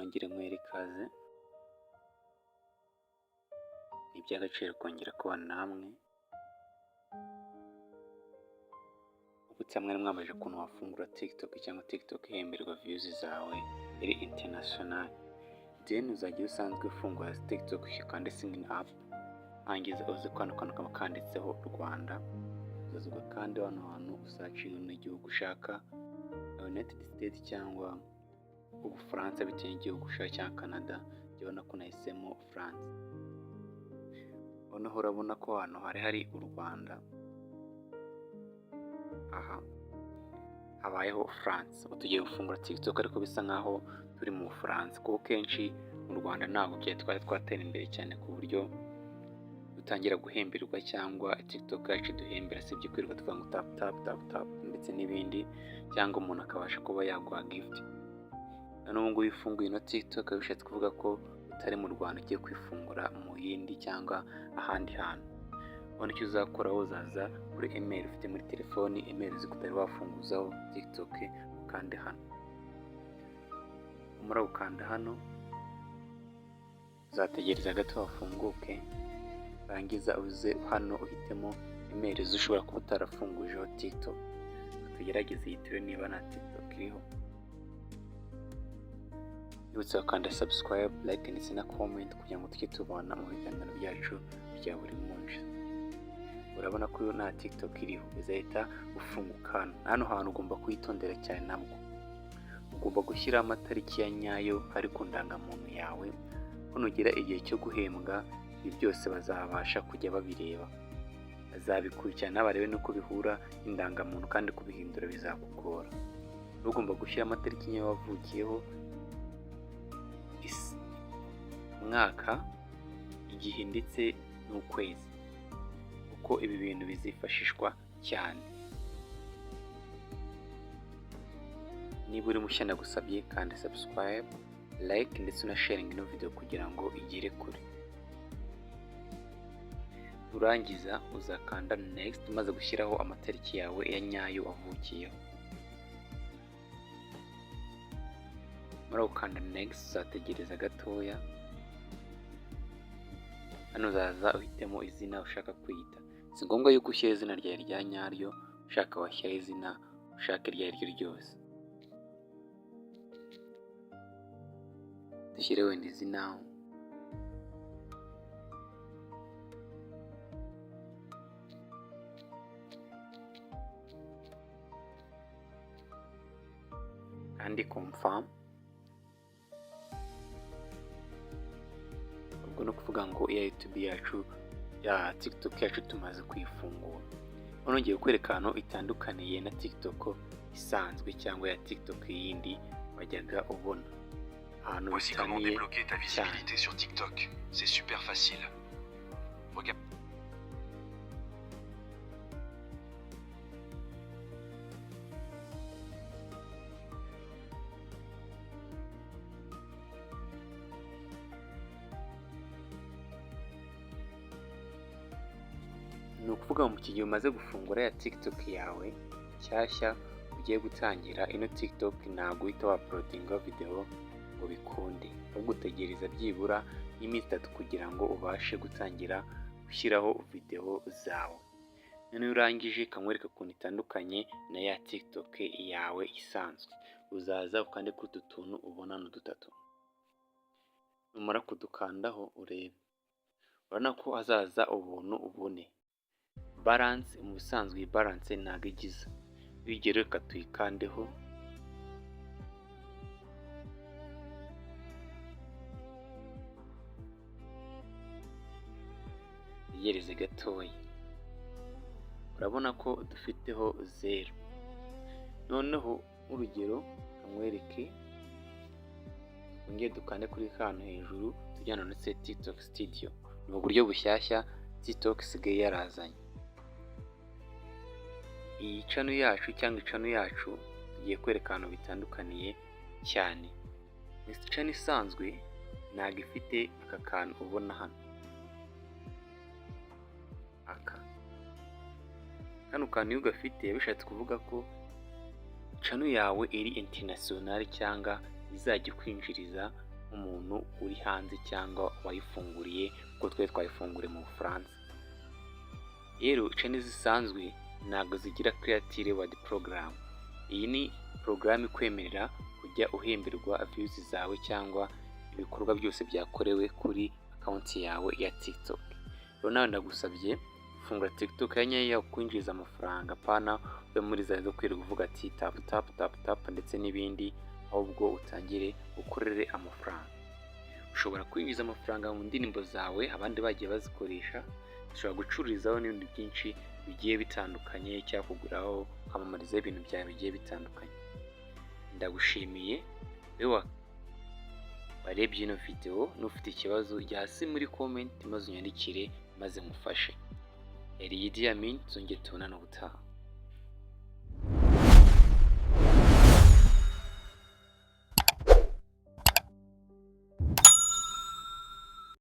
Nongere nywere ikaze, ni iby'agaciro kongera kubana namwe. Ubutse mwari mwabajije ukuntu wafungura TikTok cyangwa TikTok ihemberwa views zawe iri international. Then uzajya usanzwe ufungura TikTok ukande sign up, hangiza uze kwano kantu kaba kanditseho Rwanda, uzaza ugakande hano hantu usacinga n'igihugu ushaka, United States cyangwa Ubufaransa bitewe n'igihugu ushaka cyangwa Canada, njye urabona ko nahisemo France. Noneho urabona ko hano hari hari u Rwanda, aha habayeho France. Ubu tugiye gufungura TikTok ariko bisa nkaho turi mu Bufaransa, kuko kenshi mu Rwanda ntabwo byari twari twatera imbere cyane ku buryo dutangira guhemberwa cyangwa TikTok yacu iduhembera, si ibyo kwirirwa tuvuga ngo tap tap tap tap ndetse n'ibindi, cyangwa umuntu akabasha kuba yaguha gift. None ubu ngubu iyo ufunguye ino TikTok biba bishatse kuvuga ko utari mu Rwanda, ugiye kwifungura mu yindi cyangwa ahandi hantu. Ubona icyo uzakora, uzaza kuri email ufite muri telefoni, email uzi ko utari wafunguzaho TikTok, ukande hano. Numara gukanda hano uzategereza gato hafunguke, urangiza uze hano uhitemo email uzi ushobora kuba utarafungujeho TikTok. Tugerageze iyi turebe niba nta TikTok iriho. Nibutse gukanda subscribe, like ndetse na comment kugira ngo tujye tubana mu biganiro byacu bya buri munsi. Urabona ko nta TikTok iriho, bizahita ufunguka hano. Hano hantu ugomba kuhitondera cyane, nabwo ugomba gushyiraho amatariki ya nyayo ari ku ndangamuntu yawe, ko nugera igihe cyo guhembwa ibi byose bazabasha kujya babireba, bazabikurikirana barebe n'uko bihura n'indangamuntu, kandi kubihindura bizakugora. Ugomba gushyira amatariki nyayo wavukiyeho, umwaka, igihe ndetse n'ukwezi, kuko ibi bintu bizifashishwa cyane. Niba uri mushya ndagusabye kanda subscribe, like ndetse na sharing ino video kugira ngo igere kure. Nurangiza uzakanda next umaze gushyiraho amatariki yawe ya nyayo wavukiyeho. Numara gukanda next uzategereza gatoya, hano uzaza uhitemo izina ushaka kwiyita. Si ngombwa yuko ushyira izina ryawe rya nyaryo, ushaka washyiraho izina ushaka iryo ari ryo ryose. Dushyire wenda izina kandi confirm. Ubwo ni ukuvuga ngo iya YouTube yacu ya TikTok yacu tumaze kuyifungura. Noneho ngiye kukwereka ahantu itandukaniye na TikTok isanzwe cyangwa ya TikTok yindi wajyaga ubona. Ahantu Voici comment bitaniye débloquer ta cyane. visibilité sur TikTok. C'est super facile. Regarde. Ni ukuvuga ngo mu gihe umaze gufungura ya TikTok yawe nshyashya ugiye gutangira ino TikTok, ntabwo uhita wauploadinga video ngo bikunde, ahubwo utegereza byibura nk'iminsi itatu kugira ngo ubashe gutangira gushyiraho video zawe. Noneho iyo urangije kamwereka ukuntu itandukanye na ya TikTok yawe isanzwe. Uzaza ukande kuri utu tuntu ubona hano dutatu, numara kudukandaho urebe, urabona ko hazaza ubuntu bune. Balance mu busanzwe iyi balance ntabwo igiza, iyo reka tuyikandeho. Tegereze gatoya, urabona ko dufiteho zeru. Noneho nk'urugero nkwereke, twongere dukande kuri kano hejuru tujyana ndetse TikTok studio. Ni uburyo bushyashya TikTok isigaye yarazanye. Iyi channel yacu cyangwa channel yacu tugiye kwereka ahantu bitandukaniye cyane. Channel isanzwe ntabwo ifite aka kantu ubona hano. Aka kano kantu iyo ugafite bishatse kuvuga ko channel yawe iri international cyangwa izajya ikwinjiriza nk'umuntu uri hanze cyangwa wayifunguriye, kuko twe twayifunguriye mu Bufaransa. Rero channel zisanzwe ntabwo zigira Creator Reward Program. Iyi ni porogaramu ikwemerera kujya uhemberwa views zawe cyangwa ibikorwa byose byakorewe kuri account yawe ya TikTok. Rero nawe ndagusabye, fungura TikTok ya nyayo yakwinjiriza amafaranga, apana ube muri za zo kwirirwa uvuga ati "tap tap tap tap" ndetse n'ibindi, ahubwo utangire ukorere amafaranga. Ushobora kwinjiza amafaranga mu ndirimbo zawe abandi bagiye bazikoresha, ushobora gucururizaho n'ibindi byinshi bigiye bitandukanye, cyangwa kuguraho, kwamamarizaho ibintu byawe bigiye bitandukanye. Ndagushimiye wowe warebye ino video. N'ufite ikibazo, jya hasi muri comment maze unyandikire maze ngufashe. Yari Idi Amin, tuzongere tubonane ubutaha.